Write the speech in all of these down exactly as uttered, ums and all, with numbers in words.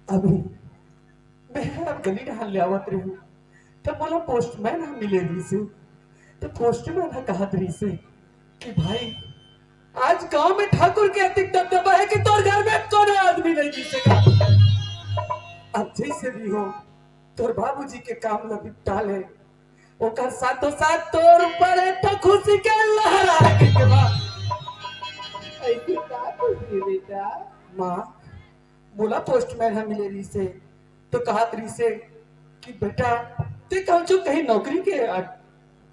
अभी मैं ह गली डहर ले आवत रहे हूँ, तब मोला पोस्टमैन ह मिले रहिसे। तो पोस्टमैन ह कहत रहिसे कि भाई, आज गांव में ठाकुर के अतिक दबदबा है कि तोर घर में कोनो आदमी नहीं घुसेगा। अब जैसे भी हो, तोर बाबूजी के काम ला निपटा ले, ओकर साथों साथ तोर ऊपर एक ठो खुशी के लहर आ गे बा। ऐसी का खुशी बेटा? माँ, मोला पोस्टमैन ह मिले रहिसे, तो कहत रहिसे कि बेटा, ते कहूँ कहीं नौकरी के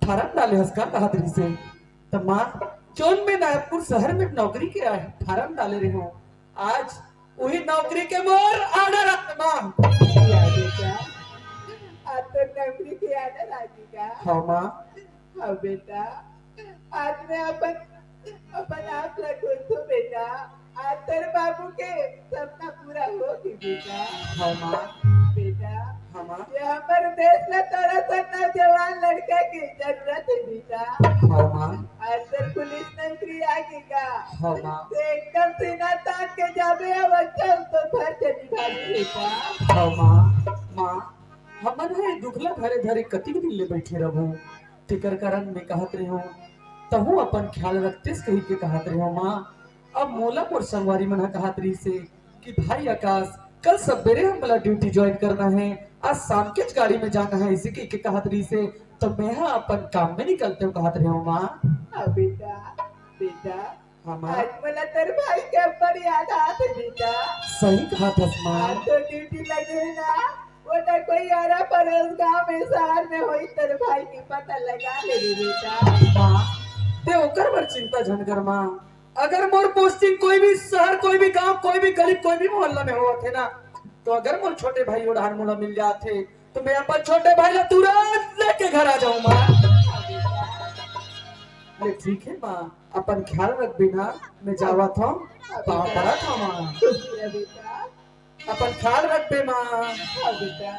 फार्म डाले हस का, कहत रहिसे। त माँ, जोन में नागपुर शहर में नौकरी के फार्म डाले रहे हो, आज वही नौकरी के मोर ऑर्डर आत माँ। या बेटा, आज तो नौकरी के ऑर्डर आ गे का? हाँ माँ। हाँ बेटा, आज मैं अपन, अपन आप ला ढूंढथों बेटा। आज तोर बाबू के सपना पूरा होगे बेटा। हाँ माँ। बेटा, हाँ माँ। ये हमर देश ला तोरा सन नौजवान लड़का के जरूरत है बेटा। हाँ माँ। आज तोर पुलिस नौकरी आ गे का? हाँ माँ। ते एकदम सीना तान के जाबे, अब अच्छा तोर फर्ज निभाबे बेटा। हाँ माँ। माँ, हमन ह ए दुख ला धरे धरे कतिक दिन ले बइठे रबो, तेकर कारण मैं कहत रहेंव, तहूँ अपन ख्याल रखतेस कहिके कहत रहेंव माँ। अब मोला मोर संगवारी मन ह कहत रहिसे कि भाई आकाश, कल सबेरे हमला ड्यूटी ज्वाइन करना है, आज शाम के गाड़ी में जाना है, इसे कहिके कहत रहिसे, तो मैं ह अपन काम में निकलतेंव कहत रहेंव माँ। हाँ बेटा, बेटा, हाँ माँ। आज मोला तोर भाई के अब्बड़ याद आत हे बेटा। सही कहत हस माँ। आज तो ड्यूटी लगे हे ना, वो ना कोई आरा परोस गाँव में, शहर में होही, तोर भाई के पता लगा लेबे बेटा। माँ, ते ओकर बर चिंता झन कर माँ। अगर मोर पोस्टिंग कोई भी शहर, कोई भी गांव, कोई भी गली, कोई भी मोहल्ला में होवत हे ना, तो अगर मोर छोटे भाई ओ डहर मोला मिल जात हे, तो मैं अपन छोटे भाई ला तुरंत लेके घर आ जाहूँ माँ। ले ठीक है माँ, अपन ख्याल रखबे ना, मैं जावत हँव, पाँव परत हँव माँ। खुश रह बेटा। अपन ख्याल रखबे माँ। हाँ बेटा।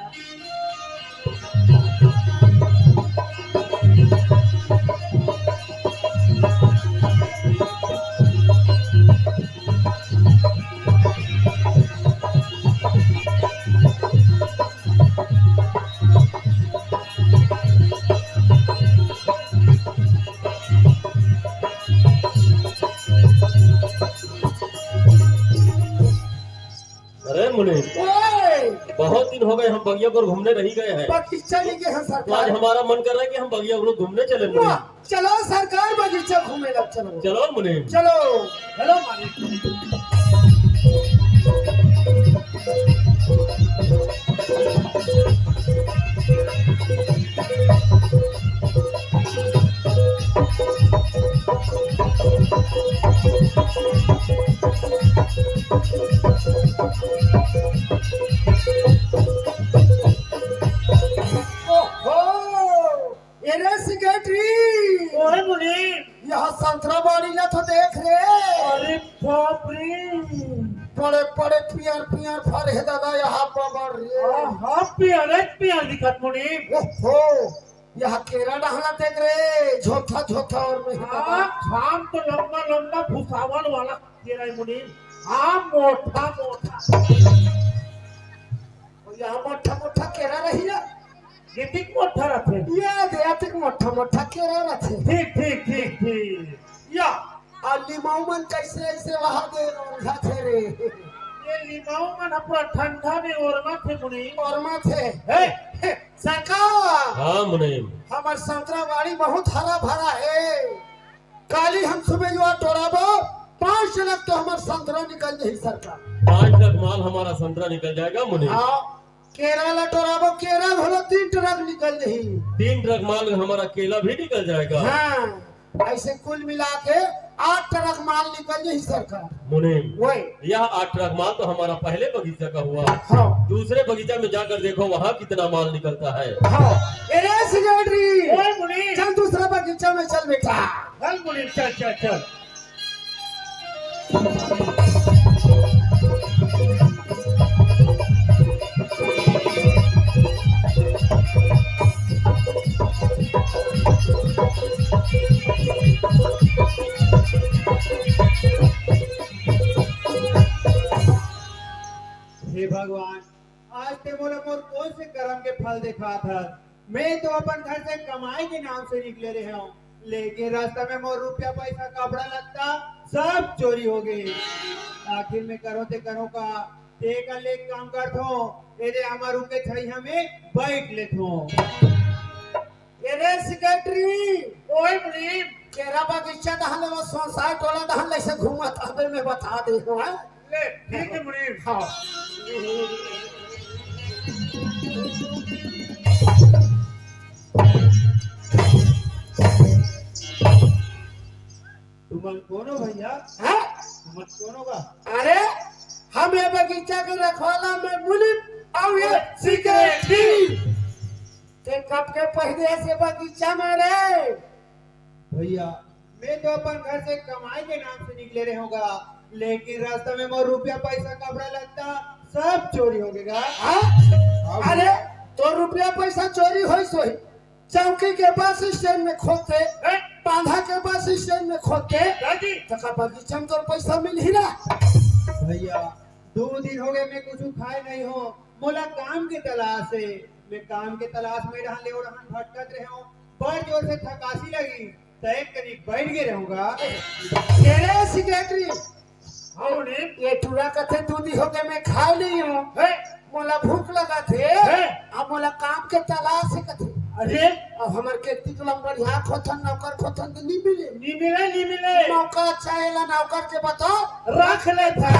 अरे मुनीम, ओए! बहुत दिन हो गए, हम बगिया पर घूमने नहीं गए हैं। बगीचा नहीं गए हैं तो आज सरकार। हमारा मन कर रहा है कि हम बगिया पर घूमने चले मुनीम। वाह! चलो सरकार, बगीचा घूमे ला चलो। चलो मुनीम। चलो। चलो मालिक। ओहो! ए रे सेक्रेटरी! ओए मुनीम! यहाँ संतरा बाड़ी ला तो देख रे। अरे बाप रे! बड़े बड़े पियर पियर फर हे दादा यहाँ पर रे। हाँ, हाँ, पियर, पियर दिखत मुनीम। ओहो! यहाँ केरा डहर ला देख रे, झोथा झोथा और में हे दादा। हाँ, खाम तो लंबा लंबा भुसावल वाला केरा हे मुनीम। हाँ, मोटा मोटा। अउ यहाँ मोटा मोटा केरा रही ना। ये ठीक मोटा रथे। ये दे, अतिक मोटा मोटा केरा रथे। ठीक, ठीक, ठीक, ठीक। या। अउ लिमाऊ मन कैसे ऐसे वहाँ दे ओरझाथे रे। ये लिमाऊ मन ह पूरा ठंडा में ओरमाथे मुनीम। ओरमाथे। हे, हे, सरकार। हाँ मुनीम। हमर संतरा बाड़ी बहुत हरा भरा हे। काली हम सुबह जुआ टोराबो, पाँच ट्रक तो हमर संतरा निकल जाही सरकार। पाँच ट्रक माल हमारा संतरा निकल जाएगा मुनीम। हाँ, केरा ला टोराबो, केरा घलो तीन ट्रक निकल जाही। तीन ट्रक माल हमारा केला भी निकल जाएगा। हाँ, ऐसे कुल मिला के आठ ट्रक माल निकल जाही सरकार। मुनीम, वही। यह आठ ट्रक माल तो हमारा पहले बगीचा का हुआ। हाँ। दूसरे बगीचा में जाकर देखो, वहाँ कितना माल निकलता है। हाँ। ए रे सेक्रेटरी, ओए मुनीम। चल दूसरा बगीचा में चल बेटा। चल मुनीम, चल, चल, चल। हे भगवान, आज ते मोला मोर कोन से करम के फल देखात हस? मैं तो अपन घर से कमाई के नाम से निकले रहे हूँ, लेकिन रास्ता में मोर रुपया पैसा, कपड़ा लत्ता सब चोरी हो गए। आखिर मैं करो ते करो का? ते कर ले एक काम करत हूँ, ए दे हमर रुके छइया में बैठ लेत हूँ। ए रे सेक्रेटरी, ओए मुनीम। केरा बगीचा दहन ले, वो सोनसार टोला दहन ले से घूमत हबे, मैं बता दे हूँ, हैं? ले, ठीक है मुनीम। हाँ। तुमन कोनो भैया? हाँ? तुमन कोनो बा? अरे, हम ये बगीचा के रखवाला में मुनीम अउ ये सेक्रेटरी। ते कब के पहिरे से बगीचा में रे? भैया, मैं तो अपन घर से कमाई के नाम से निकले रहे हूँ गा, लेकिन रास्ता में मोर रुपया पैसा, कपड़ा लत्ता सब चोरी हो गए गा। हाँ? हाँ भैया। अरे, तो रुपया पैसा चोरी होइस होही, चौकी के बस स्टैंड में खोदते, हैं? बांधा के बस स्टैंड में खोदते, दादी। तका बगीचा में तोर पैसा मिलही ना। भैया, दो दिन हो गए मैं कुछ खाए नहीं हूँ, मोला काम के तलाश है। मैं काम के तलाश में रहन ले ओढ़न भटकत रहे हूँ, बड़ जोर से थकासी लगी, त एक करीब बैठ गए रहूंगा। तेरे सेक्रेटरी, हाँ मुनीम। ये टूरा कथे दू दिन हो गए मैं खाए नहीं हूँ। है। मोला भूख लगा थे। है। अब मोला काम के तलाश है कथे। अरे। अब हमर खेती के लम बढ़िया खोथन, नौकर खोथन तो नहीं मिले। नहीं मिले, नहीं मिले। मौका अच्छा है ला नौकर के बताओ। रख ले था।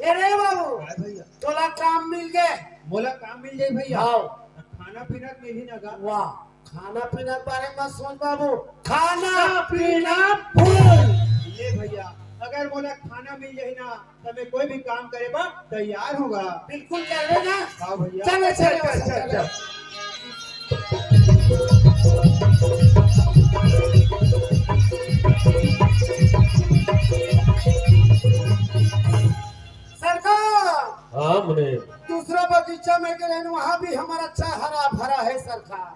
ए रे बाबू, हाँ भैया। तोला काम मिल गए। मोला काम मिल जाए भैया। हाँ। खाना पीना मिलही ना गा? वाह, खाना पीना के बारे में सोच बाबू, खाना पीना फुल। ले भैया, अगर मोला खाना मिल जाए ना, तो मैं कोई भी काम करे बर तैयार हूँ गा। बिल्कुल कर ले ना। हाँ भैया। चल, चल, चल, चल, चल, चल। चल। सरकार। हाँ मुनीम। दूसरा बगीचा में गए हैं, वहाँ भी हमारा अच्छा हरा भरा है सरकार,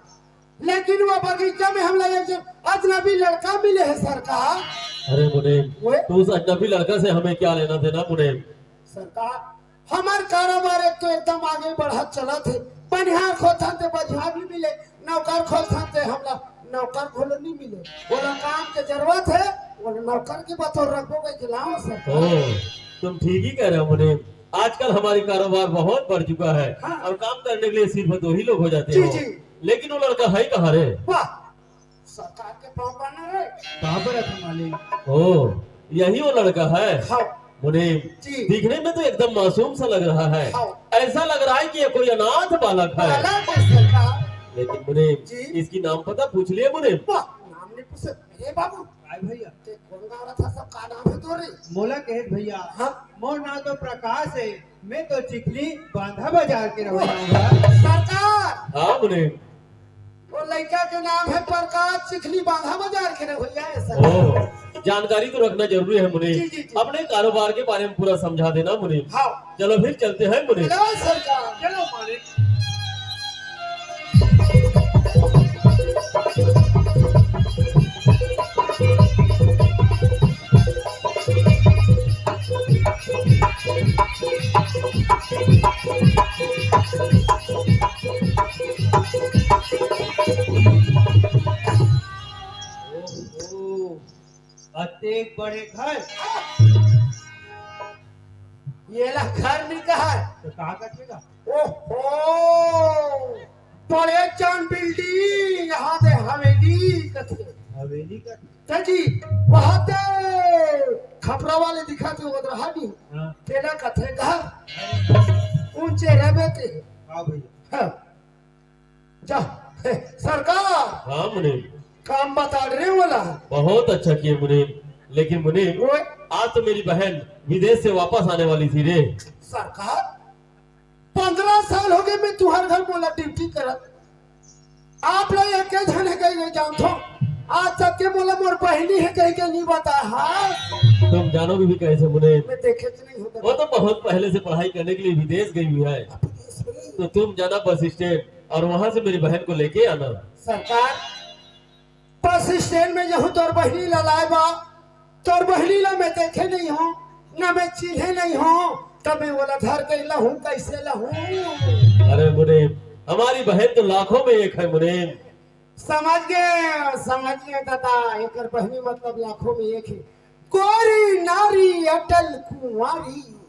लेकिन वो बगीचा में हम लोग एक अजनबी लड़का मिले हैं सरकार। अरे मुनीम, ओए। तो उस अजनबी लड़का से हमें क्या लेना देना मुनीम? सरकार, हमार कारोबार एक तो एकदम आगे बढ़त चलत है। बनिहार खोथन ते बनिहार नहीं मिले, नौकर खोथन ते हमला नौकर घलो नहीं मिले। बोला काम के जरूरत है, बोला नौकर के बतौर रखबो के लाओ सर। ओ, तुम ठीक ही कह रहे हो मुनीम। आजकल हमारी कारोबार बहुत बढ़ चुका है। हाँ। और काम करने के लिए सिर्फ दो ही लोग हो जाते जी, हो। जी। लेकिन वो लड़का है कहाँ रे? वाह, सरकार के पाँव पड़ना रे। कहाँ पर है मालिक? ओ, यही वो लड़का है। हाँ। मुनीम, जी। दिखने में तो एकदम मासूम सा लग रहा है। हाँ। ऐसा लग रहा है कि ये कोई अनाथ बालक है। बालक है सरकार। लेकिन मुनीम, जी। इसकी नाम पता पूछ लिया मुनीम? वाह, नाम नहीं पूछे। अरे बाबू। काय भैया? ते कौन गाँव रहा था, सब का नाम है तोरे? मोला कहे भैया। हाँ। मोर नाम तो प्रकाश है, मैं तो चिखली बांधा बाजार के रहने वाला हूँ। सरकार। हाँ मुनीम। वो लड़का के नाम है प्रकाश, चिखली बांधा बाजार के रहे भैया, ऐसा। ओह, जानकारी तो रखना जरूरी है मुनीम। जी, जी, जी। अपने कारोबार के बारे में पूरा समझा देना मुनीम। हाँ। चलो फिर चलते हैं मुनीम। चलो सरकार। चलो मालिक। ओहो, अतेक बड़े घर। ये ला घर नहीं कहा है। तो कहाँ का चीज है? ओहो, बड़े जान बिल्डिंग, यहाँ दे हवेली कथे। हवेली का? तो जी, वहाँ दे खपरा वाले दिखा थे, वो रहा नहीं। हाँ। तेला कथे घर। ऊंचे रहबे ते। हाँ भैया। हाँ। जा, सरकार। हाँ मुनीम। काम बता रहे वाला। बहुत अच्छा किए मुनीम। लेकिन मुनीम, ओए। आज तो मेरी बहन विदेश से वापस आने वाली थी रे। सरकार, पंद्रह साल हो गए मैं तुम्हारे घर मोला ड्यूटी करत। आप लोग एक झन है कहीं नहीं जानते हो। आज तक के मोला मोर बहिनी है कहीं के नहीं बता। हाँ। तुम जानोगे भी कैसे मुनीम? मैं देखे तो नहीं होता। वो तो बहुत पहले से पढ़ाई करने के लिए विदेश गई हुई है। विदेश में? तो तुम जाना बस स्टैंड और वहां से मेरी बहन को लेके आना। सरकार, बस स्टैंड में यहू तोर बहिनी ला लाए बा, तोर बहिनी ला मैं देखे नहीं हूँ, ना मैं चिन्हे नहीं हूँ। तब मैं बोला, "धर के लहूं, कैसे लहूं?" अरे मुनीम, हमारी बहन तो लाखों में एक है मुनीम। समझ गए, समझ गए दादा, एकर बहनी मतलब लाखों में एक है। गोरी नारी अटल कुंवारी,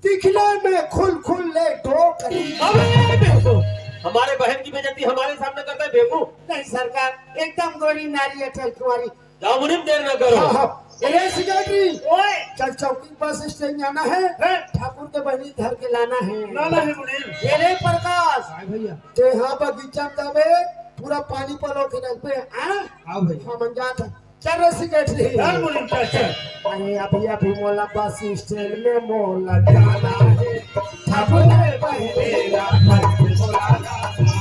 दिखने में खुल खुल ले डोकरी। अबे बेवकूफ, हमारे बहन की बेइज्जती हमारे सामने करता है बेवकूफ। नहीं सरकार, एकदम गोरी नारी अटल कुंवारी। जाओ मुनीम, देर न करो। हाँ, हाँ। ए, ए, सेक्रेटरी। ओए। चल, चौकी बस स्टैंड जाना है। हैं? ठाकुर के बहनी धर के लाना है। लाना है मुनीम। ए रे प्रकाश। हाँ भैया। ते हाँ बगीचा में जाबे, पूरा पानी पलो के रखबे, हाँ? हाँ भैया। हाँ, मन जात है। चल रे सेक्रेटरी। चल मुनीम, चल, चल। अरे अभी, अभी मोला बस स्टैंड में मोला जाना है। ठाकुर के बहनी ला धर के लाना है।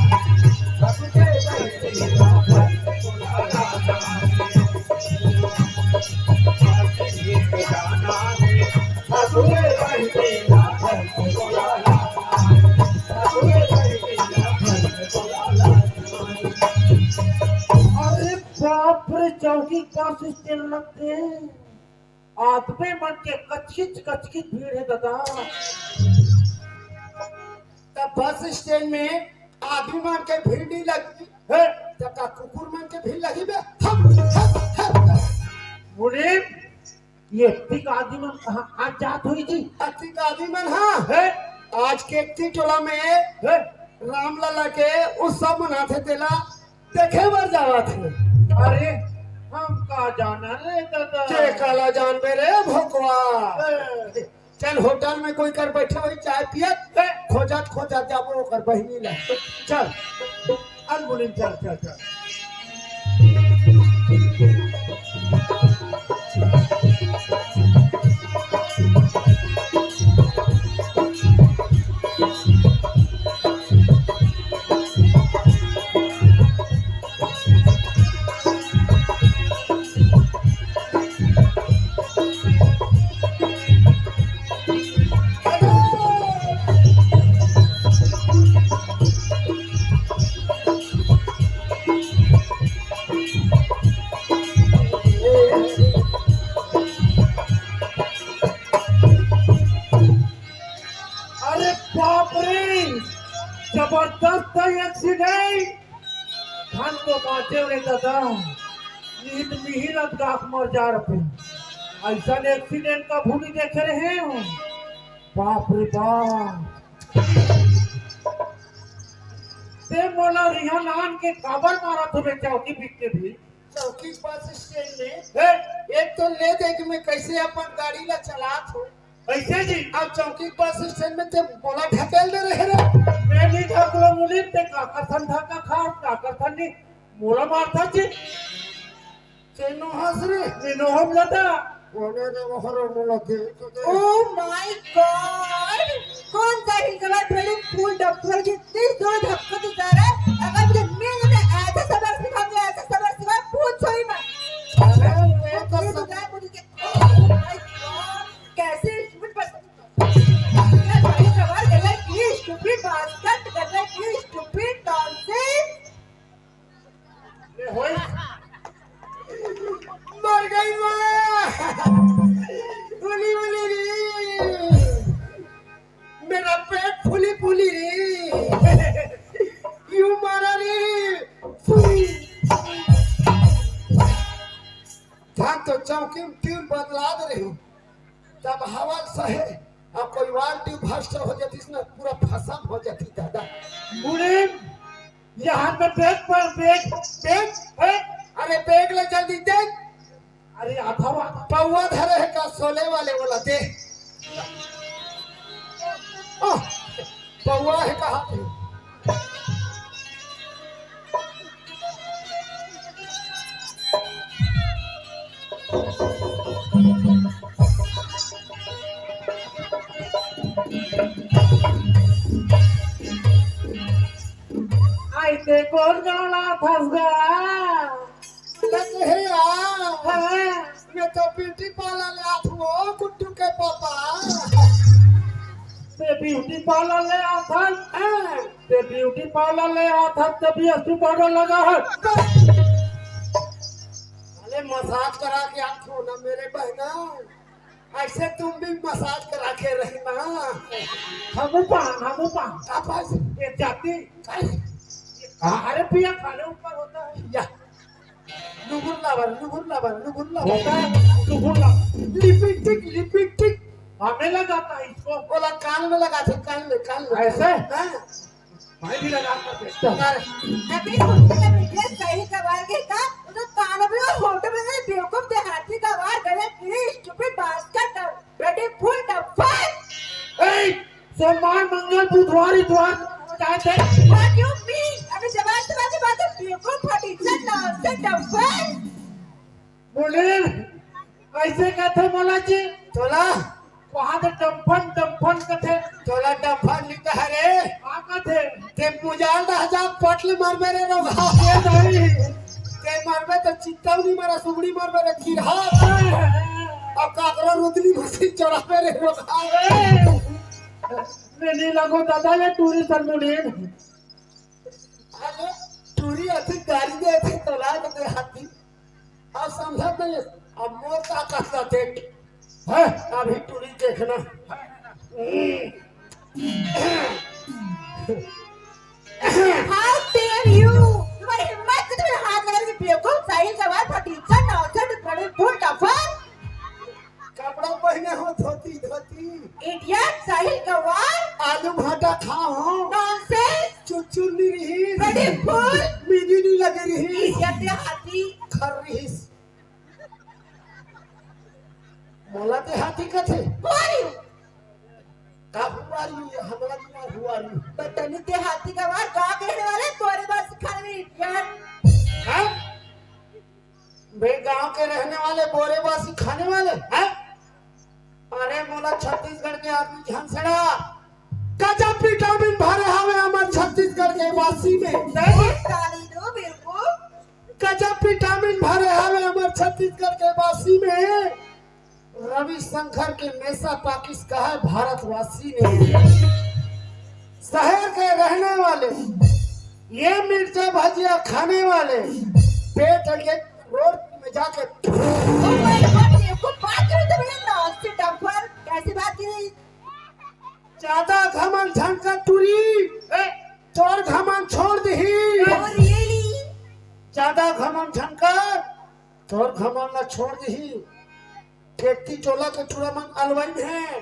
अरे बाप रे, चौकी बस स्टैंड लगथे, आदमी मन के कचकिच कचकिच भीड़ है दादा। तब बस स्टैंड में आदमी मन के भीड़ नहीं लगी है, तब का कुकुर मन के भीड़ लगी बे? हम, हम, हम। मुनीम, ये अतिक आदमी मन कहाँ आज जात होही जी? अतिक आदमी मन, हाँ। है? आज के अतिक टोला में है? रामलला के उत्सव मनाथे, तेला देखे बर जावत हे। अरे, हम का जानन रे दादा? के काला जानबे रे भोकवा? ए। चल, होटल में कोई कर बैठे होही चाय पियत, ए। खोजत खोजत जाबो ओकर बहिनी ला। चल। अरे मुनीम, चल, चल, चल। अरे बाप रे, जबरदस्त एक्सीडेंट। धन तो बाँचे रे दादा, नींद मिही लग गाख मर जा रहे। ऐसा एक्सीडेंट कभू नहीं देखे रहे हो। बाप रे बाप। ते मोला रिहा लान के काबर मारत हो बे चौकी बिक के भी? चौकी बस स्टैंड में। हे? एक तो ले देख मैं कैसे अपन गाड़ी ला चलात हो। कैसे जी? अब चौकी बस स्टैंड में ते मोला ढकेल दे रहे रे। मैं नहीं ढकलो मुनीम, ते का करथन ढका खा, का करथन नहीं, मोला मारथा जी। तेनो हंस रे। तेनो हम लता। कोने रे वो हरो मोला दे तो दे। Oh my God! कौन सा हिलकला फेरी फूल डब्बल के इतनी जोर धक्का तो जा रहा है। अगर मुझे मिल जाता ऐसा सबक सिखाऊंगा, ऐसा सबक सिखाऊंगा, पूछो ही मत। अरे, वो तो ये सब तो जाए मुझे के-, Oh my God! कैसे stupid person, क्या भाई सवाल कर रहा है, ये stupid bastard कर रहा है, ये stupid nonsense। ले होई। मर गई माँ। फूली फूली री। मेरा पेट फूली फूली री। यू मारा री। फूली। ध्यान तो चौकी में ट्यून बदला दे रही। तब हवा सहे, अब कोई वाल्टी भ्रष्ट हो जाती ना, पूरा फसम हो जाती दादा। मुनीम, यहाँ पे बैग पर बैग, बैग, बैग। अरे बैग ले जल्दी देख। अरे अथवा पौवा धरे है का सोले वाले वाला दे। आह, पौवा है कहाँ पे? आई ते कोन गाना फंस गया? बस हे यार। हाँ। मैं तो ब्यूटी पार्लर ले आत हूँ, गुड्डू के पापा। ते ब्यूटी पार्लर ले आत हस? हाँ। ते ब्यूटी पार्लर ले आत हस, ते बीएसपी पाउडर लगा है। अरे मसाज करा के आत हूँ ना मेरे बहना। ऐसे तुम भी मसाज करा के रही ना। हमू पान, हमू पान। का पास? ये जाति। का? अरे पिया, खाले ऊपर होता है। या। लुगुर लावर, लुगुर लावर, लुगुर लावर। होता है, लुगुर लावर। लिपिटिक, लिपिटिक। हमें लगाता है इसको। बोला कान में लगा थे, कान में, कान में। ऐसे? हाँ। मैं भी लगा कर देखता हूँ। अरे। अभी कुत्ते का मीडिया सही करवाएंगे का? वो तो कान में और होंठ में नहीं, बेवकूफ देहाती का वार गलत नहीं, stupid bastard, bloody fool, the fuck। ए, सोमवार, मंगल, बुधवार, इतवार, क्या थे? What you mean? अभी जवाब से बात, बात बेवकूफ, फटीचर, nonsense, the fuck। मुनीर, ऐसे कहते मोला जी? तोला? वहाँ तो डम्फन, डम्फन कहते। तोला डम्फन लिखा है रे। हाँ कहते। ते मुजाल दा हजार पटल मरबे रे रोगा। ये नहीं। ते मरबे तो चित्तौनी मरा, सुगड़ी मरबे रे खिरहा। अब काकरो रुदली मशीन चढ़ाबे रे रोगा। नहीं, नहीं लगो दादा, ये टूरी सर मुनीर। अरे, टूरी अति गाड़ी दे, अति तोला दे हाथी। अब समझत नहीं, अब मोर ताकत ला देख। हैं? अभी टूरी देखना। How dare you? तुम्हारी हिम्मत, तुम्हें हाथ लगा के बेवकूफ, साहिल का बाल फटीचर, नौचर, बड़े फूल टफर। कपड़ा पहने हो धोती, धोती। Idiot, साहिल गंवार। आलू भाटा खा हो। Nonsense। चुचुर नहीं रही। Bloody fool। मिली नहीं लगी रही। Idiot देहाती। खर रही। मोला देहाती कथे। Who are you? का who are you? ये हमरा दिमाग who are you? बतनी देहाती गंवार, गाँव के रहने वाले, बोरे बासी खाने में idiot। हाँ? बे गांव के रहने वाले बोरे बासी खाने वाले हैं? अरे मोला छत्तीसगढ़ के आदमी झंसड़ा, गजब विटामिन भरे हवे हमर छत्तीसगढ़ के बासी में। नहीं, ताली दो बिल्कुल। गजब विटामिन भरे हवे हमर छत्तीसगढ़ के बासी में। रविशंकर के मेसा पाकिस कहा है भारतवासी ने। शहर के रहने वाले, ये मिर्चा भजिया खाने वाले, पेट के रोड में जाके Oh my God, ये को बात करे तो भैया नौचर टफर, कैसी बात की? ज्यादा घमंड झन कर टूरी, ए, तोर घमंड छोड़ दही। Oh, really? ज्यादा घमंड झन कर, तोर घमंड ला छोड़ दही। केकती चोला के टूरा मन अलवाइन हे,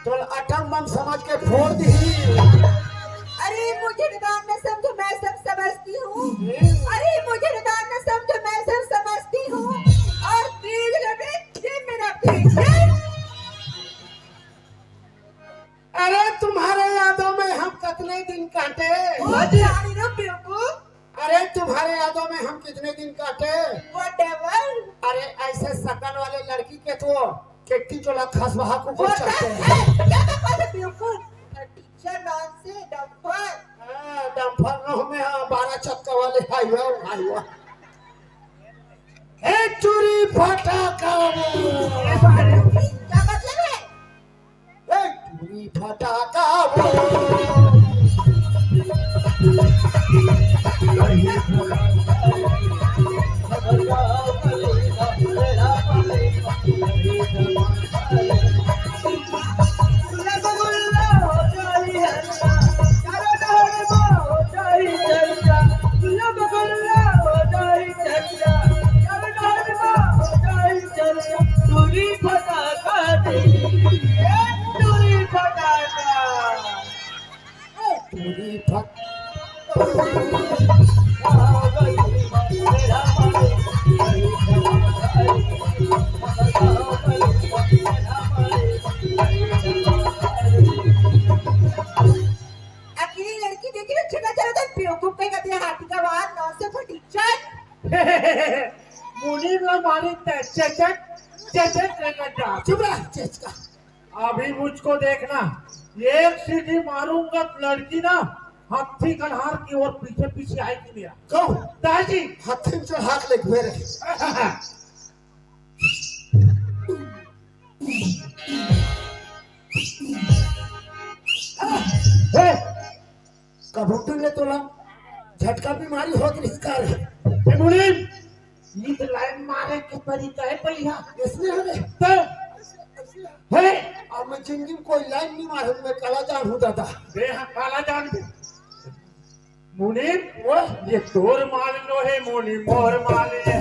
तोला atom bomb समझ के फोड़ दही। अरे मुझे नादान न समझो, मैं सब समझती हूँ। अरे मुझे नादान न समझो, मैं सब समझती हूँ। और तेज लगे ये मेरा पीछे। अरे तुम्हारे यादों में हम कितने दिन काटे। ओ जानी रो बेवकूफ। अरे तुम्हारे यादों में हम कितने दिन काटे। Whatever। अरे ऐसे शकल वाले लड़की के तो केकती चोला खसबहा कुकुर चढ़ते हैं। क्या बकवास है बेवकूफ? Teacher नाम से डम्फर। हाँ, डम्फर नौ में, हाँ, बारह चक्का वाले highway, highway। हे टूरी फटाका वो। क्या मतलब है? ए, टूरी फटाका वो। टूरी फटाका दे, ए, टूरी फटाका। ए, टूरी फट- अकेली लड़की देखी ना, छेना चला था, बेवकूफ कहीं का तेरा हाथी का बाहर, नौ से फटी, चल। मुनीर ला मारी ते, चेचक, चेचक, चेचक, चुप रहा, चेचका। अभी मुझको देखना, एक सीटी मारूंगा तो लड़की ना हाथी कन्हार की ओर पीछे पीछे आएगी मेरा। कौन? दाई जी। हाथी में चढ़ा के लेके मेरे। हे, कबूतर ने तोला झटका बीमारी होत रही का रे? ए मुनीर, ये तो लाइन मारे के तरीका है भैया। इसने हमें तो हे, अब मैं जिंदगी में कोई लाइन नहीं मारूं, मैं काला जान हूं दादा। बे, हाँ, काला जान भी। मुनीम, वो? ये तोर मान लो हे मुनीम, मोर मान ले।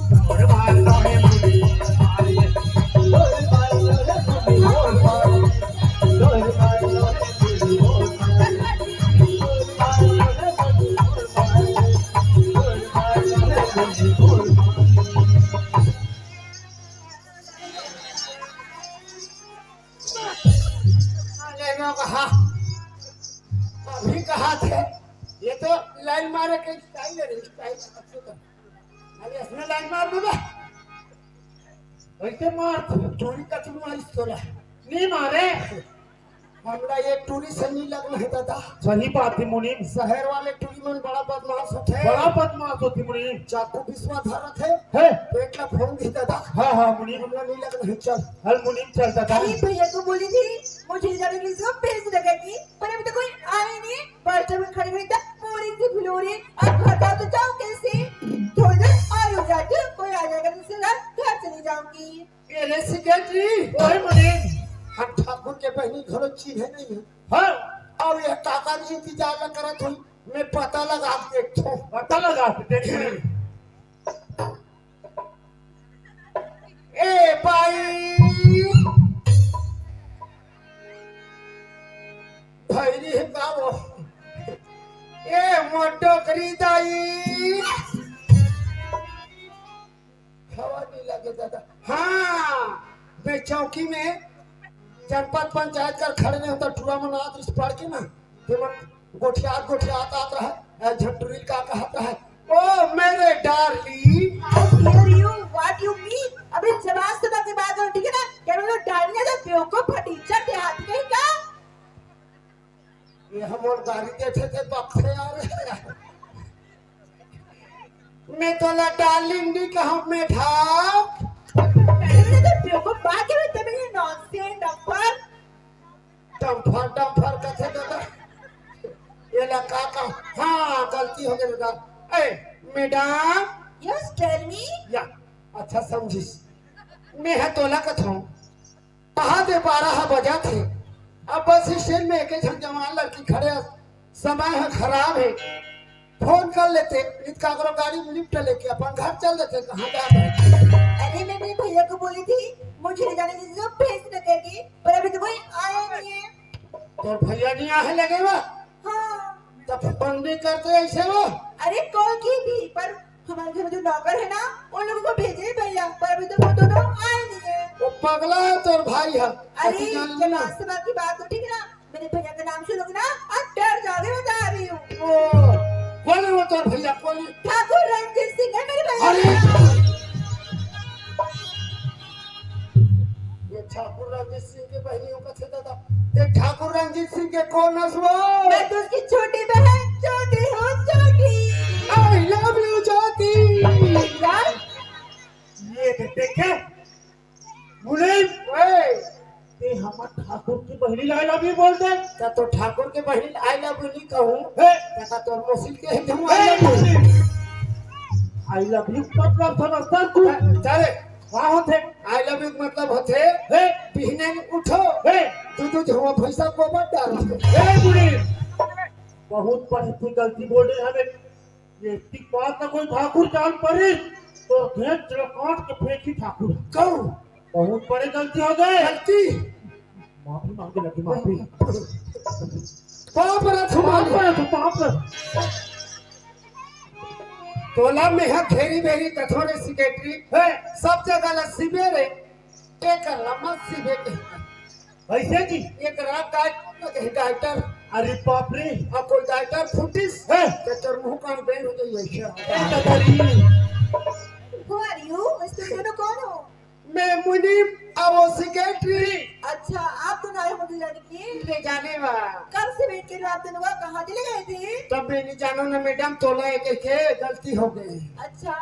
तोर मान लो हे मुनीम, मोर मान ले। तोर मान लो हे मुनीम, मोर मान ले। तोर मान लो हे मुनीम, मोर मान ले। तोर मान लो हे मुनीम, मोर मान ले। तोर मान लो हे मुनीम, मोर मान ले। लेनो कहा, अभी कहा थे, ये तो लाइन मारे के स्टाइल है, स्टाइल अच्छे तो। अरे इसमें लाइन मार दूंगा। वैसे मार तू। चोरी का चुन मारी तोला। नहीं मारे। हमरा ये टूरी से नहीं लगना है दादा। सही बात है मुनीम। शहर वाले टूरी मन बड़ा बदमाश होते हैं। बड़ा बदमाश होती मुनीम। चाकू बिस्वा धरत है। है। पेट ला फोड़ दी दादा। हाँ, हाँ, मुनीम। हमरा नहीं लगना है, चल। हल मुनीम चल दादा। अरे भैया को बोली थी, मुझे जाने की सब भेज देगा कि, पर अभी तो कोई आया ही नहीं। बस जब खड़ी हुई तब पूरी सी फुलोरी, अब घर जाओ तो जाओ कैसे? थोड़ी देर और रुक जाती हूँ, कोई आ जाएगा तो सीधा घर चली जाऊंगी। ए रे सेक्रेटरी, ओए मुनीम। हम ठाकुर के बहिनी घरो चीन्हे नहीं है। हाँ। अब ये काका जी इंतजार न करत हुई, मैं पता लगा के देखता हूँ। पता लगा के देख। ए भाई, भैरी है का वो? ए मोटो खरीदाई। हवा नहीं लगे दादा। हाँ, मैं चौकी में जनपद पंचायत कर खड़े नहीं होता, टूरा मन आत इस पढ़ के ना, ते मन गोठियात गोठियात आत रहा, ए, झंटुरी का कहत रहा, "ओ मेरे darling." How dare you? What you mean? अबे जबान संभाल के बात करो, ठीक है ना? क्या मैं डार्लिंग है तो बेवकूफ फटीचर देहाती कहीं का? ये हम और गाड़ी देते थे बक्से यार। मैं तोला डार्लिंग नहीं कहूं, मैं ठाक। अरे, तो बेवकूफ बात है, तब ये नॉनसेंस डंपर। डंपर, डंपर कथे दादा। ये ला का का, हाँ, गलती हो गई दादा। ए, मैडम। Yes, tell me. या, अच्छा समझिस। मैं है तोला कथों। कहा दे बारह बजा थे। अब बस स्टैंड में एक झन जवान लड़की खड़े हे, समय है खराब है, फोन कर लेते, नित काकरो गाड़ी में लिफ्ट लेके अपन घर चल देते, कहाँ जात हे? अरे मैं मेरे भैया को बोली थी, मुझे ले जाने की जरूरत भेज न करके, पर अभी तो कोई आया नहीं है। तोर भैया नहीं आए लगे बा? हाँ। तब फोन नहीं करते ऐसे वो? अरे कॉल की थी, पर हमारे घर में जो नौकर है ना, उन लोगों को भेजे ही भैया, पर अभी तो वो दोनों आए नहीं है। वो पगला है तोर भाई है। अरे, अति जान जब लेना। आज सुबह की बात हो, ठीक है ना, मेरे भैया का नाम सुनोगे ना, आप डर जाओगे, बता रही हूँ। ओ, कौन है वो तोर भैया, कौन है? ठाकुर रणजीत सिंह है मेरे भैया। अरे! ये ठाकुर रणजीत सिंह के बहिनी हो कथे दादा। ते ठाकुर रणजीत सिंह के कौन हस वो? मैं तो उसकी छोटी बहन ज्योति हूँ, ज्योति। I love you, ज्योति। यार, ये तो देखे, मुनीम, ओए। ते हमर ठाकुर की बहिनी ला I love you बोल दे। का तो ठाकुर के बहिनी I love you नहीं कहूँ? हे। का तोर मौसी के ही कहूँ हे, I love you? मुनीम। I love you मतलब समझता तू? जा रे। का होथे? I love you मतलब होथे, हे। बिहने में उठो। हे। दू दू झउहा भैंसा गोबर डालो। हे मुनीम, बहुत बड़ी तू गलती बोल रहे हमें। ये ठीक बात ना कोई ठाकुर जान पड़ी, तो घेंच लो काट के फेंकी ठाकुर। कहूँ? बहुत बड़ी गलती हो गई। गलती? माफी मांगे लगी, माफी। पाप रे, पाप रे, पाप रे। तोला में है घेरी बेरी कथोरे सेक्रेटरी, है। सब जगह ला सिबे रे, एक लम्बा सिबे के। ऐसे जी? एक रात डाइटर। अरे बाप रे। और कोई डाइटर फुटिस, है। तो तोर मुंह कान बेंड हो जाई ऐसे। ए, कतरी। Who are you? तुम दोनों कौन हो? मैं मुनीम, अब वो सेक्रेटरी। अच्छा, आप दोनों आए हो मुझे जाने के लिए? ले जाने वा। कब से वेट कर रहे हो आप दोनों का? कहाँ चले गए थे? तब मैं नहीं जानो ना मैडम, तोला एक एक है, गलती हो गई। अच्छा,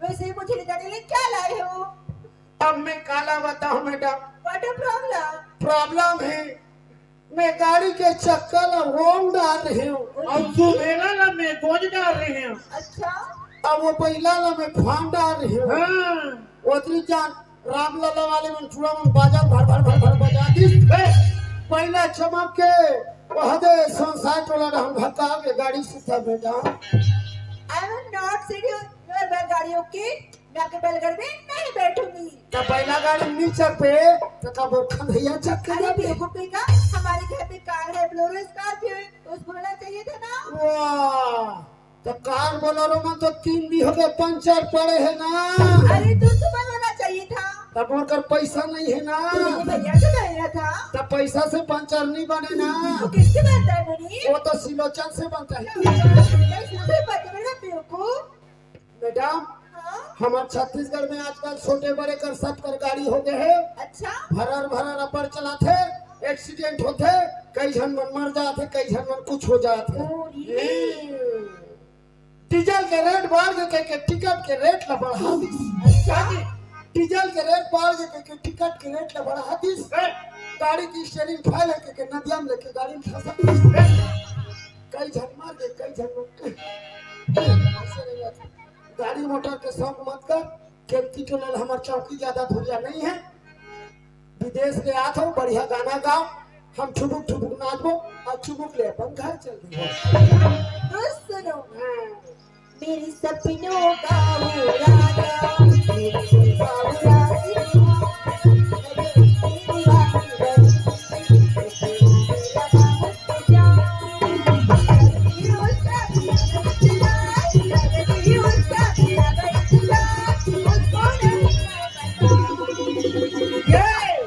वैसे ही मुझे ले जाने के लिए क्या लाए हो? अब मैं काला बताऊं madam. What a problem? Problem है, मैं गाड़ी के चक्का ला रोंग डार रही हूँ। और सुबेला ला मैं गोंज डार रही हूँ। अच्छा। अब वो बैला ला मैं फांद डार रही हूँ। हाँ। ओतरी जान रामलला वाले मन चूड़ा मन बाजा भर भर भर भर बजा दिस। ए, पहला चमक के वह दे संसार टोला डहन भटका के गाड़ी सुता बेटा। I will not sit your, your बैलगाड़ी, okay? मैं आपके बैलगाड़ी में नहीं बैठूंगी। त बैला गाड़ी नी चढ़ पे, त का बोर खंधैया चढ़ के अरे जाबे? बेवकूफ कहीं का, हमारे घर पे कार है, बोलेरो स्कॉर्पियो है, उसको होना चाहिए था ना। वाह, त कार बोलेरो में तो तीन भी हो गए, पंचर पड़े है ना। अरे तो सुबह होना चाहिए था। तब ओकर पैसा नहीं है ना। तो मेरे भैया से ले लिया था। तब पैसा से पंचर नहीं बने ना। तो किससे बनता है मुनीम? वो तो सिलोचन से बनता है। तो मुझे बता मेरा बेवकूफ। मैडम, हाँ? हमार छत्तीसगढ़ में आजकल छोटे बड़े कर सब कर गाड़ी हो गए है। अच्छा। भरर भरर अपर चलाथे, एक्सीडेंट होथे, कई झन मन मर जाथे, कई झन मन कुछ हो जाथे। ओ, ये। हम्म। डीजल के रेट बढ़ गए, कह के टिकट के रेट ला बढ़ा दिस। अच्छा। डीजल के रेट बढ़ गए, कह के टिकट के रेट ला बढ़ा दिस। ए। गाड़ी की स्टीयरिंग फेल है, कह के नदिया में लेके गाड़ी में फंसा दिस। ए। कई झन मर गए, कई झन मर गए। ऐसे नहीं होता। गाड़ी मोटर के शौक मत कर, केमती टोला हमार चौकी ज्यादा दूरिया नहीं है। विदेश ले आत हो, बढ़िया गाना गाओ, हम ठुमुक ठुमुक नाचबो और चुमुक ले अपन घर चल देबो। दोस्त सुनो, हाँ। मेरे सपनों का वो राजा, मेरे दिल का वो राजा। ये,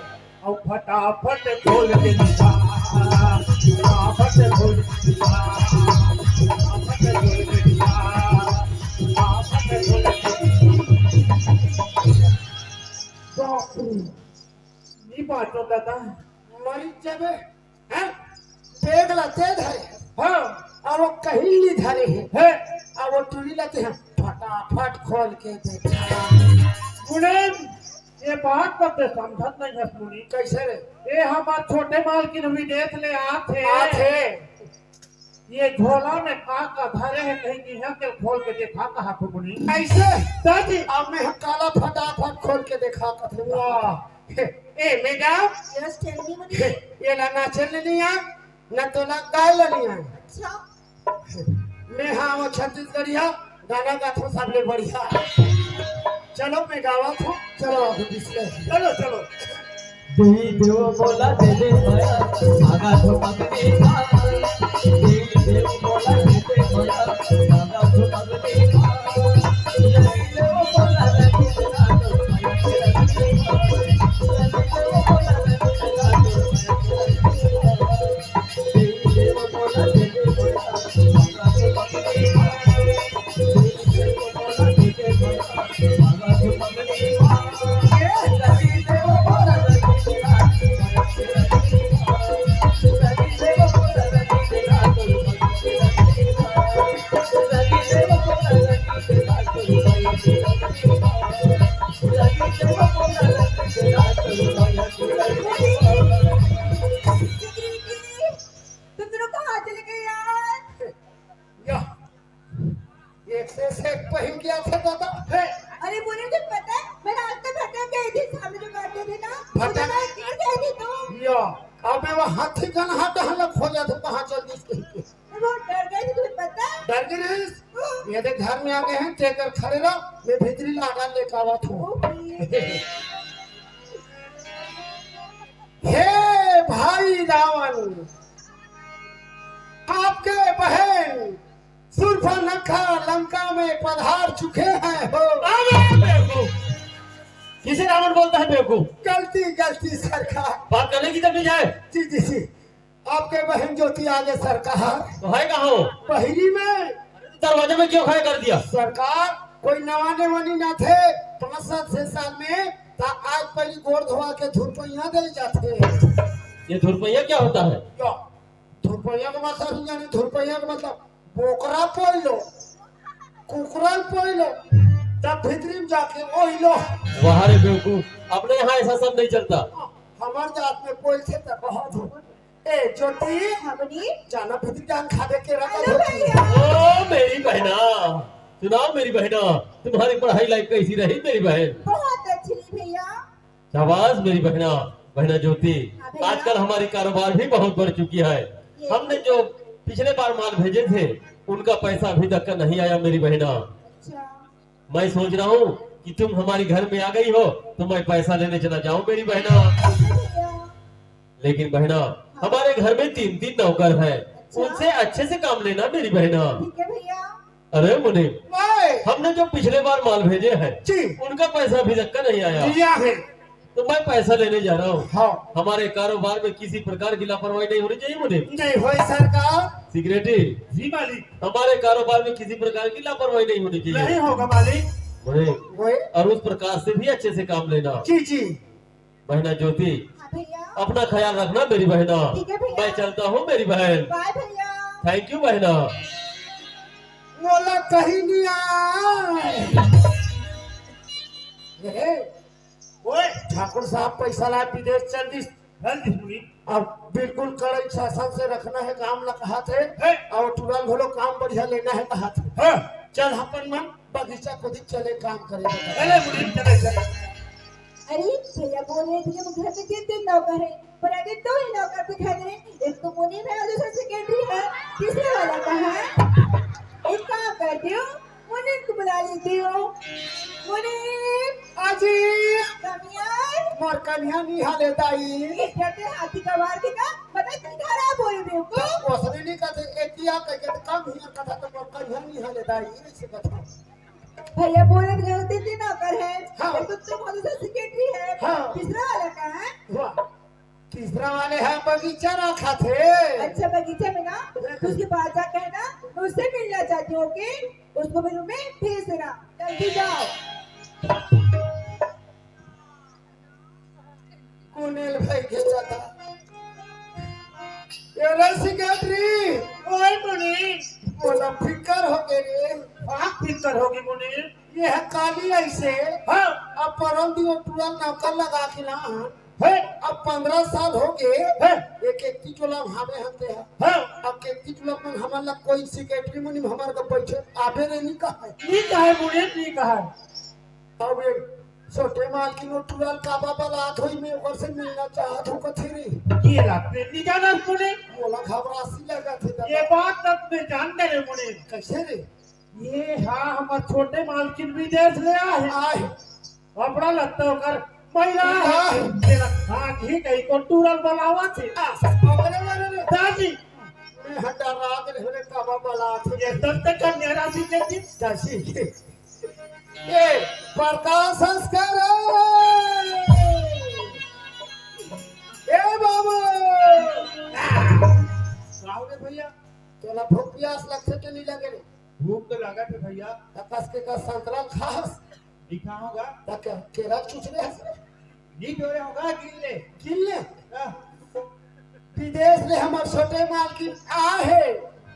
अब फटाफट खोल के दिखा, फटाफट खोल के दिखा, फटाफट खोल के दिखा, फटाफट खोल के दिखा। बाप रे। नहीं बाँचो दादा। मरी जबे, हैं? बैग ला ते धरे हे। हाँ। अब वो कहीं नहीं धरे हे। है। अब वो टूरी ला ते हैं, फटाफट खोल के देखा। मुनीम, ये बात तो ते समझत नहीं है मुनीम। कैसे रे? ये हमार छोटे मालकिन विदेश ले आत हे। आत हे। ये झोला में का का धरे हे, कहीं कि यहाँ के खोल के देखा कहा तो मुनीम। ऐसे? दादी। अब मैं हम काला फटाफट खोल के देखा कथूँ। वाह। ए, मैडम। Yes, tell me, मुनीम। ये ला नाचे ले नहीं आ, ना तो ना गाए ले नहीं आ। अच्छा। मैं हाँ वो छत्तीसगढ़िया, गाना गाथों सबले बढ़िया। चलो मैं गावत हूँ। चलो आप display। चलो, चलो। देवी देव बोला दे दे माया, भागा तो पगली का। देवी देव बोला दे दे माया, भागा तो पगली का। देवी देव बोला दे दे माया, तुम दोनों कहाँ चले गए यार? या, एक से, से एक पहिन गया था दादा। हे। अरे मुनीम, तुझे पता है, मैं रास्ते भटक गई थी, सामने जो गाड़ी थी ना, भटक- उधर मैं गिर गई थी तो। या, अबे वो हाथी गन हाथ हलक हो जाते, कहाँ चल दिस कहीं के। मैं बहुत डर गई थी, तुम्हें पता है? डर गई रहिस? हाँ। ये देख, घर में आ गए हैं, तेकर खड़े रहो, मैं भीतरी लाडा लेकर आवा था। ओके। हे भाई रावण, आपके बहन सूर्पनखा लंका में पधार चुके हैं हो। अरे बेवकूफ, किसे रावण बोलता है बेवकूफ? गलती, गलती सरकार। बात करने की तमीज है। जी, जी, जी। आपके बहन ज्योति आगे सरकार। तो है कहाँ हो? बहिरी में। दरवाजे में क्यों खड़ा कर दिया? सरकार, कोई नवा नेवानी ना थे, पाँच सात छह साल में, ता आज पहली गोड़ धोवा के धुरपैया दे जाते। ये धुरपैया क्या होता है? क्या? धुरपैया का मतलब नहीं जाने, धुरपैया का मतलब बोकरा पोल लो, कुकरा पोल लो, तब भीतरी में जाके ओही लो। वाह रे बेवकूफ, अपने यहाँ ऐसा सब नहीं चलता। हमार जात में पोल थे तो बहुत हो। ए, ज्योति, हाँ, बोलिए। जाना भीतरी जान खा दे के रखा हेलो धोती। भैया। ओ, मेरी बहना, सुनाओ मेरी बहना, तुम्हारी पढ़ाई लाइफ कैसी रही मेरी बहन? बहुत अच्छी रही भैया। शाबाश मेरी बहना। बहना ज्योति, हाँ भैया। आजकल हमारी कारोबार भी बहुत बढ़ चुकी है। ये हमने जो पिछले बार माल भेजे थे, उनका पैसा अभी तक का नहीं आया मेरी बहना। अच्छा। मैं सोच रहा हूँ कि तुम हमारे घर में आ गई हो, तो मैं पैसा लेने चला जाऊँ मेरी बहना। भैया। लेकिन बहना, हाँ। हमारे घर में तीन तीन नौकर हैं, अच्छा। उनसे अच्छे से काम लेना मेरी बहना। ठीक है भैया। अरे मुनीम, वाह। हमने जो पिछले बार माल भेजे हैं, जी। उनका पैसा अभी तक का नहीं आया। दिया है। तो मैं पैसा लेने जा रहा हूँ। हाँ। हमारे कारोबार में किसी प्रकार की लापरवाही नहीं होनी चाहिए मुनीम। नहीं होए सरकार। सेक्रेटरी, जी मालिक। हमारे कारोबार में किसी प्रकार की लापरवाही नहीं होनी चाहिए। नहीं होगा मालिक। मुनीम, ओए। और उस प्रकार से भी अच्छे से काम लेना। जी, जी। बहना ज्योति, हाँ भैया। अपना ख्याल रखना मेरी बहना। ठीक है भैया। मैं चलता हूँ मेरी बहन। बाय भैया। थैंक यू बहना। मोला कहीं नहीं आए। ए, ओए, ठाकुर साहब पैसा ला विदेश चल दिस। चल दिस मुनीम। अब बिल्कुल कड़ाई शासन से रखना है काम ला कहा थे। है। और टुरल घलो काम बढ़िया लेना है कहा थे। हाँ। चल अपन मन बगीचा कोती चले काम करे। चले मुनीम, चले, चले। अरे भैया बोले थे कि घर में तीन तीन नौकर है, पर अभी दो ही नौकर दिखाई दे रहे। एक तो मुनीम है और दूसरा सेक्रेटरी है, तीसरे वाला कहाँ है? एक काम करती हूँ, मुनीम को बुला लेती हूँ। मुनीम। हाँ जी। कमिया। मोर कन्या नहीं हाले दाई। ये कहते हाथी का मार के का, पता नहीं घर आ बोल रही हूँ। तो ओसने नहीं कहते, एतिया कह के तो कम ही कथा तो मोर कन्या नहीं हाले दाई, इसे कथा। भैया बोले तो गलती थी नौकर है। हाँ। एक तो तुम और दूसरा सेक्रेटरी है। हाँ। तीसरा वाला कहाँ है? वाह। तीसरा वाले है बगीचा रखा थे। अच्छा बगीचा में ना, हाँ। उसके पास जाके है ना, मैं उससे मिलना चाहती हूँ, ओके? उसको मेरे रूम में भेज देना, जल्दी जाओ। कुनेल भाई के साथ। ये रे सेक्रेटरी। ओए मुनीम। मोला फिकर हो गए रे। आप फिकर होगी मुनीम। ये है काली ऐसे। हाँ। अब परम दिन टुरल नौकर लगा के ना। है। अब पंद्रह साल हो गए। है। एक एक की टोला भावे हंसते हैं। हाँ। अब के की टोला में हमार ला कोई सेक्रेटरी मुनीम हमार का बैठे आबे रे नहीं कहा है। नहीं कहा है मुनीम, नहीं कहा है। अब ये छोटे मालकिन वो टुरल काबा बलात होई, मैं ओकर से मिलना चाहत हूँ कथे रे। ये ला, मैं नहीं जाना मुनीम। मोला घबरासी लगा थे दादा। ये बात तक मैं जानते रे मुनीम। कैसे रे? ये हाँ, हमार छोटे मालकिन विदेश ले आए। आए। कपड़ा लत्ता ओकर मैला है। आए। तेरा हाँ, ठीक है, को टुरल बनावा थे। आ, अपने वाले रे। दादी। मैं हटा रात रे, रे काबा बलात। ये तब तक कन्या राशि के दिन। दासी। ए, प्रकाश संस्कार। ए बाबू। गाँव में भैया। तोला भूख प्यास लगथे तो नहीं लगे रे? भूख तो लागत है भैया। त कस के कस संतरा खास। दिखा होगा। त के-, केरा चुचरे हस रे? नहीं डोरे होगा, गिन ले। गिन ले? हाँ। विदेश ले हमर छोटे मालकिन आ है।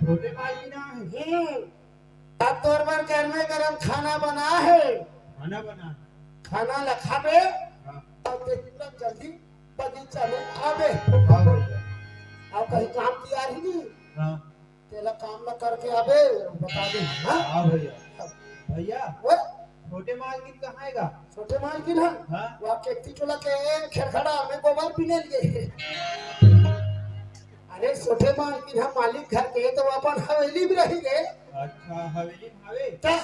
छोटे मालकिन आ है। हम्म। अब तोर बर गरमे गरम खाना बना है। खाना बना। खाना ला खाबे, हाँ। तब ते तुरंत जल्दी बगीचा में आबे। हाँ भैया। अब कहीं काम की आ रही नहीं। हाँ। तेला काम ला करके आबे, बता दे, हाँ? हाँ भैया। भैया, वो? छोटे मालकिन कहाँ आएगा? छोटे मालकिन है? हाँ। वो आपके एक टोला के खेड़खड़ा में गोबर पीने लिए। अरे, छोटे मालकिन हम मालिक घर के, तो वो अपन हवेली में रही रे। अच्छा, हवेली में हवे? ता?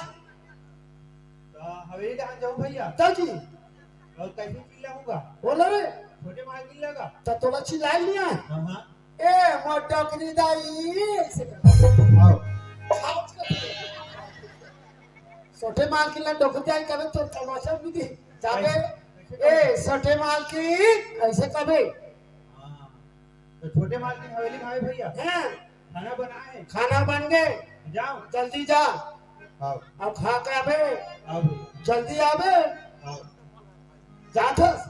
तो हवेली कहाँ जाऊँ भैया? ता जी। और कैसे चिल्लाऊंगा? बोला रे। छोटे मालकिन लगा। तो तोला चिल्ला लिया। हाँ, हाँ। ए, मोर डोकरी दाई, ऐसे कर। आओ। आओ। छोटे मालकिन ला डोकरी दाई कबे तो तमाशा भी दे। जाबे, कैसे? ए, छोटे मालकिन, ऐसे कबे। हाँ। तो छोटे मालकिन हवेली में आए भैया। हैं? खाना बनाए। खाना बन गए। जाओ। जल्दी जा। आओ। अब खा के आबे। आओ भैया। जल्दी आबे। आओ। जात हस?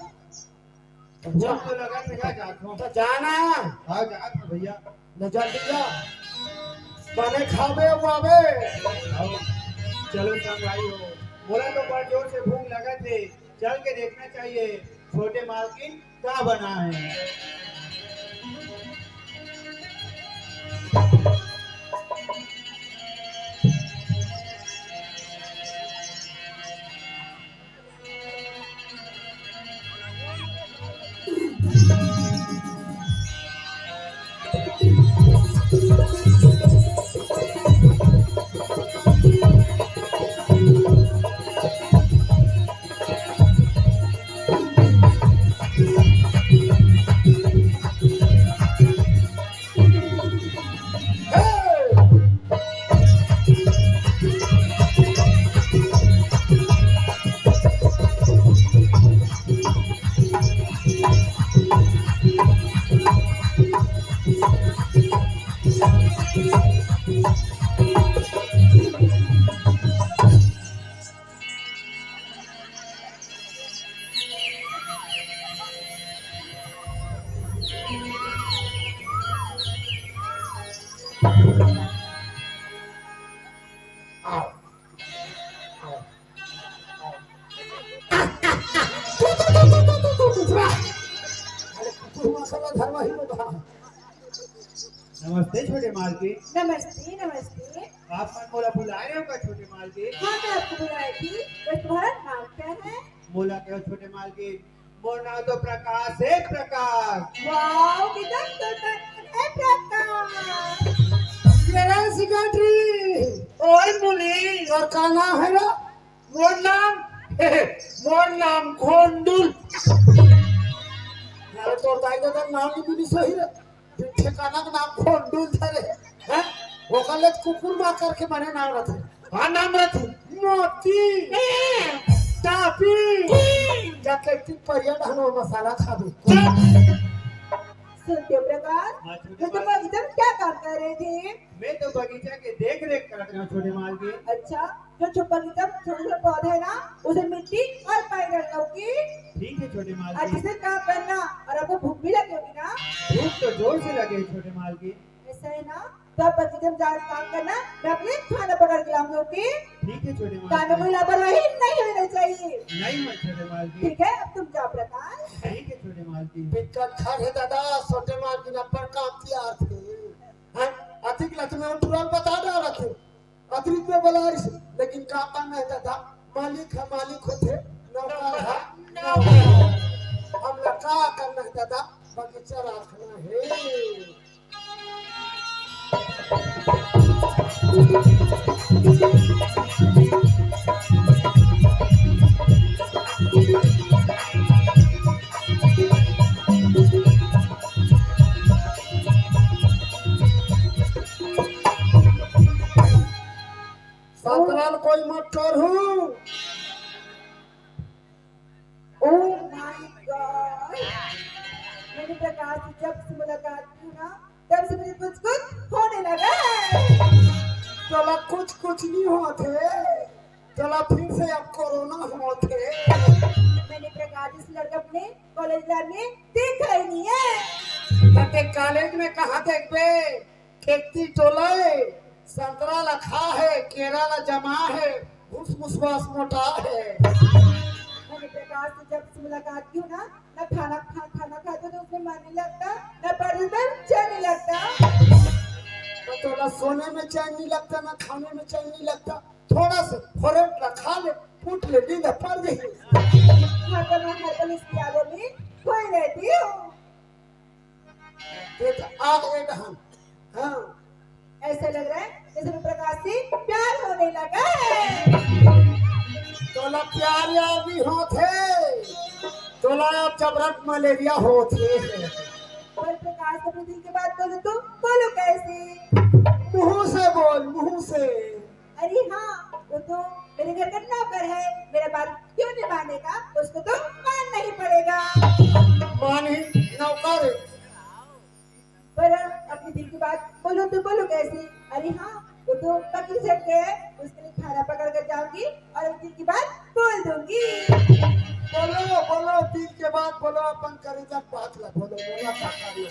तो जा। भूख तो लगा थे, जा, जात हूँ। तो जाना। हाँ, जात हूँ भैया। ले जल्दी जा। बने खाबे, वो आबे। आओ। चलो संग भाई हो। बोला तो बड़ जोर से भूख लगा थे। चल के देखना चाहिए छोटे मालकिन का बना है। नमस्ते छोटे मालकिन। नमस्ते, नमस्ते। आप मन मोला बुलाए रहे हो का छोटे मालकिन? हाँ, मैं आपको बुलाई थी। बस तुम्हारा नाम क्या है? मोला कहो छोटे मालकिन, मोर नाम तो प्रकाश है, प्रकाश। वाओ, कितना सुंदर नाम है प्रकाश। मेरा सेक्रेटरी, ओए मुली, और का नाम है रे? मोर नाम, मोर नाम घोंडुल। अरे तोर दाई ददा नाम ही नहीं सही रे। ठिकाना के नाम घोंडुल धरे, हैं? ओकर ले कुकुर माकर के बने नाम रथे। हाँ, नाम रथे मोती, टापी, या केती परिया ढानो मसाला खाबे। सुनते हो प्रकाश, हाँ, छोटे तो तुम मालकिन। बगीचा में क्या काम कर रहे थे? मैं तो बगीचा के देख रेख करत रहा हूँ छोटे मालकिन। अच्छा, जो छुपा की जब छोटे छोटे पौधे हैं ना, उसे मिट्टी और पानी डालना होगी। ठीक है छोटे मालकिन। अच्छे से काम करना, और आपको भूख भी लगी होगी ना? भूख तो जोर से लगे है छोटे मालकिन। ऐसा है ना, तो आप बगीचे में जाकर काम करना, मैं अपने खाना पकड़ के लाऊंगी, ओके? ठीक है छोटे मालकिन। काम में कोई लापरवाही नहीं होनी चाहिए। नहीं हुआ छोटे मालकिन। ठीक है, अब तुम जाओ प्रकाश। ठीक है छोटे मालकिन। दिक्कत खा है दादा, छोटे मालकिन अपन काम किया थे। हाँ, अधिक लत में उठुराल बता डाला थे। अतिरिक्त में बोला रिस, लेकिन का करना है दादा? मालिक है, मालिक होथे, नौकर है, नौकर। हमला का करना है दादा? बगीचा रखना है। संतरा ल कोई मत करहू। Oh my God! मैंने प्रकाश से जब से मुलाकात की ना, तब से मुझे कुछ कुछ होने लगा है। तोला कुछ कुछ नहीं होत हे, तोला फिर से अब कोरोना होत हे। मैंने प्रकाश जैसे लड़का अपने कॉलेज लाइफ में देखा ही नहीं है। तते कॉलेज में कहाँ देखबे? खेती टोला हे, संतरा ला खा हे, केरा ला जमा हे, भूस मुसवास मोटा हे। मैंने प्रकाश से जब से मुलाकात की ना, ना खाना खा, खाना खाते तो उसमें मन नहीं लगता, ना पढ़ने में चैन नहीं लगता। तो तोला सोने में चैन नहीं लगता, ना खाने में चैन नहीं लगता। थोड़ा से फोरेट ला खा ले, फूट ले, नींद पड़ जाए। हर पल, हर पल उसकी यादों में खोई रहती हूँ। ये तो आग में दहन। हाँ। ऐसा लग रहा है जैसे मैं प्रकाश से प्यार होने लगा है। तोला प्यार यार नहीं होत हे, तोला अब जबरन मलेरिया होत हे। पर प्रकाश, अपने दिल की बात बोलो तो, बोलो कैसे? मुंह से बोल, मुंह से। अरे हाँ, वो तो मेरे घर का नौकर है, मेरा बात क्यों नहीं मानेगा? उसको तो मानना ही पड़ेगा। मान ही नौकर। पर अपने दिल की बात बोलो तो बोलो कैसे? अरे हाँ, वो तो पकड़ी झट गए, उसके लिए खाना पकड़ कर जाऊंगी और अपने दिल की बात बोल दूंगी। बोलो, बोलो, दिल के बात बोलो, अपन करेजा बात ला बोलो, बोला का करियो।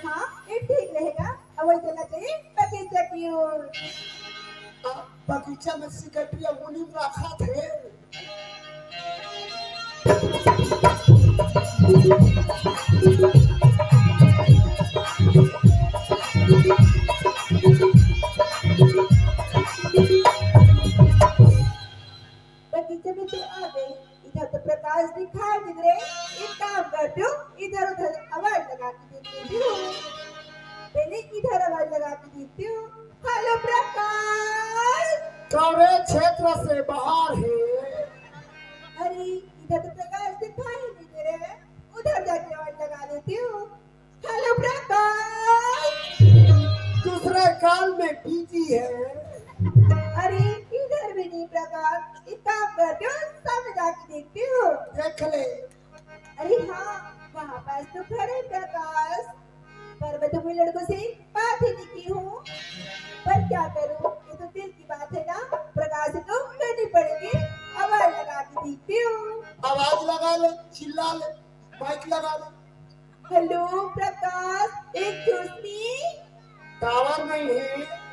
हाँ, ये ठीक रहेगा। अब वही चलना चाहिए बगीचा की ओर। आ, बगीचा में सिकटिया मुनीम रखा थे। बगीचे में तो आ गई, इधर तो प्रकाश दिखाई नहीं दे रहे। एक काम करती हूँ, इधर उधर आवाज लगा के देखती हूँ। पहले इधर आवाज लगा के देखती हूँ। हेलो प्रकाश। कौन रे क्षेत्र से बाहर है? अरे, इधर तो प्रकाश दिखाई नहीं दे रहे, उधर जाके आवाज लगा लेती हूँ। हेलो प्रकाश। दूसरे कॉल में बिजी है। अरे, इधर भी नहीं प्रकाश, एक काम करती हूँ, सामने जाके देखती हूँ। देख ले। अरे हाँ, वहाँ पास तो खड़े प्रकाश, पर मैं तो कोई लड़कों से बात ही नहीं की हूँ। पर क्या करूँ, ये तो दिल की बात है ना, प्रकाश से तो करनी पड़ेगी। आवाज लगा के देखती हूँ। आवाज लगा ले, चिल्ला ले, माइक लगा ले। हेलो प्रकाश, एक चूसनी। टावर नहीं है।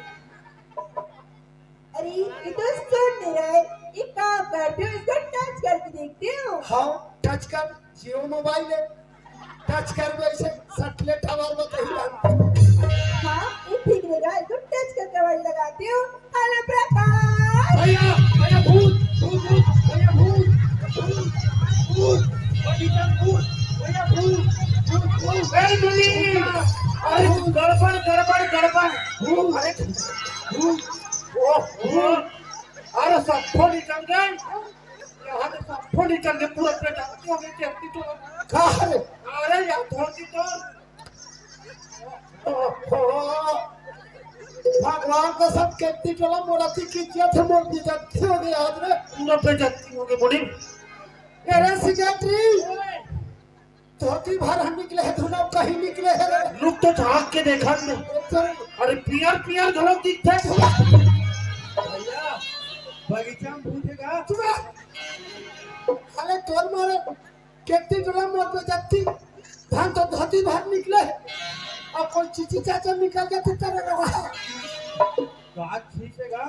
अरे, ये तो सुन नहीं रहा है। एक काम करती हूँ, इसको टच करके देखती हूँ। हाँ, टच कर, जियो मोबाइल है, टच कर, वैसे सटले टावर में कहीं रहता। हाँ, जाए तो तेज करके आवाज लगाती हूँ, "हेलो प्रकाश।" भैया, भैया, भूत, भूत, भूत, भैया, भूत, भूत, भूत, भैया, भूत, भैया, भूत, भूत, भूत। ए, दुनिया, अरे, गड़बड़, गड़बड़, गड़बड़। भूत, अरे, भूत, ओ, भूत। अरे, सब फोन निकल गए। यहाँ से सब फोन निकल गए, पूरा बेइज्जती हो गई, केत्ती टोला। का रे? अरे, यार, धोती तो। ओहो, भगवान का सब केत्ती टोला मोरा की इज्जत है, मोर बेइज्जती हो गई आज रे। पूरा बेइज्जती हो गई, बोली। अरे, सेक्रेटरी। धोती भर हम निकले हे, धुना कहीं निकले हे रे। रुक तो झांक के देखा न। अरे पियर पियर घलो दिखथे। भैया, बगीचा में भूत हे का? चुप रह। अरे तोर मारे केत्ती टोला मोर बेइज्जती। धान तो धोती भर निकले हे। अब कोई चीची चाचा निकल जाते तेरे रवा। तो आज ठीक हे का?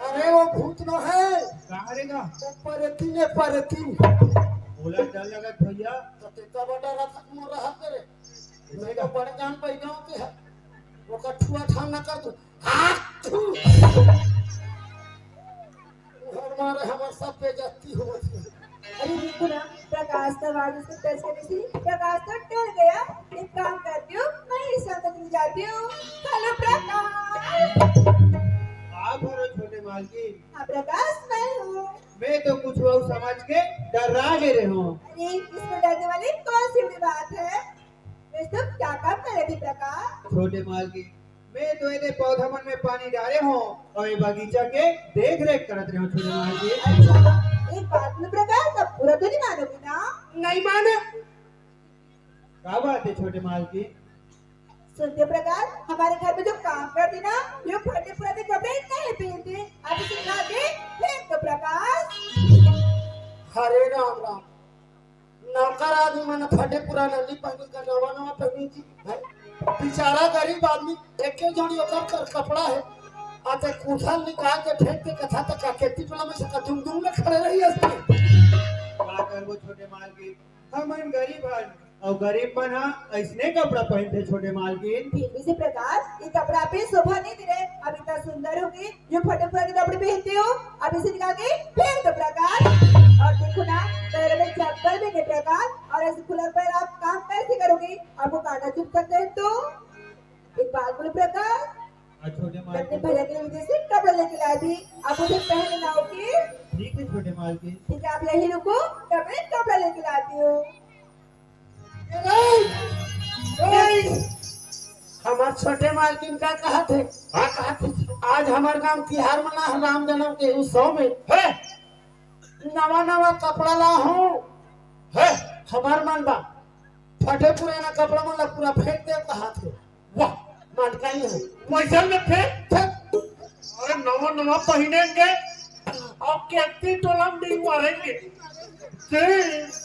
अरे वो भूत नो हे। कहाँ रे गा? वो परेती ने परेती। ओला डर लगत भैया। तो तेता बड़ा रहा था, मोर रहा करे। कैसे मैं तो गा? बड़े जान पाई गाँव के है। वो कठुआ ठान ना कर तू। हाथ तू। हमारे, हमारे सब बेइज्जती हो गई। अरे देखो ना, प्रकाश का आवाज उसको टच करने से प्रकाश तो डर गया। एक काम करती हूँ, मैं ही साथ में जाती हूँ। हेलो प्रकाश। आप हरो छोटे मालकिन। हाँ प्रकाश, मैं हूँ। मैं तो कुछ वो समझ के डर्रा गे रहे हूँ। अरे, इसमें डरने वाली कौन सी बड़ी बात है? मैं सब क्या काम कर रही थी प्रकाश? छोटे मालकिन, मैं तो एदे पौधा मन में पानी डारे हूँ अउ ये बगीचा के देख रेख करत रहे हूँ छोटे मालकिन। अच्छा, एक बात बोलूं प्रकाश, अब बुरा तो नहीं मानोगे ना? नहीं माने। का बात है छोटे मालकिन? सुनते प्रकाश, हमारे घर में जो काम करती ना, ये फटे पुराने कपड़े नहीं पहनती। अब इसे उठा के फेंक दो प्रकाश। हरे राम राम। नौकर आदमी मन फटे पुराना नहीं पहनी का, नवा नवा पहनी जी, हैं? बेचारा गरीब आदमी, एके जोड़ी ओकर कर कपड़ा है, आते कुथल निकाल के फेंक दे कथा तक का केत्ती टोला में से का दुम दुम में खड़े रही हंसते। का करबो छोटे मालकिन, हमन गरीब हन, अउ गरीब मन ह अइसने कपड़ा पहनथे छोटे मालकिन। फिर भी से प्रकाश, ये कपड़ा पे शोभा नहीं दे रहे। अब इतना सुंदर होके जो फटे पुराने कपड़े पहनते हो, अब इसे निकाल के फेंक दो प्रकाश। और देखो ना, पैरों में चप्पल भी नहीं प्रकाश, और ऐसे खुला पैर आप काम कैसे करोगे? आपको कांटा चुभ सकता है तो। एक बात बोलो प्रकाश, हाँ, छोटे मैं अपने मालकिन। भैया के लिए विदेश से कपड़ा लेके लाई थी, आप उसे पहन लेना, ओके? ठीक है छोटे मालकिन। ठीक है, आप यही रुको, मैं अपने कपड़ा लेके लाती हूँ। ए, ए, हमार छोटे मालकिन का कहत हे? हाँ, कहत हे। आज हमार गांव तिहार मना हे राम जन्म के उत्सव में। है? नवा नवा कपड़ा ला हूँ। है? हमार मन बा। फटे पुराना कपड़ा मन ला पूरा फेंक दे कहत हे। वाह, मानता ही नहीं। पैसा में फेंक। फेंक। अरे नवा नवा पहिनेंगे, अब केत्ती टोला में नहीं मारेंगे। से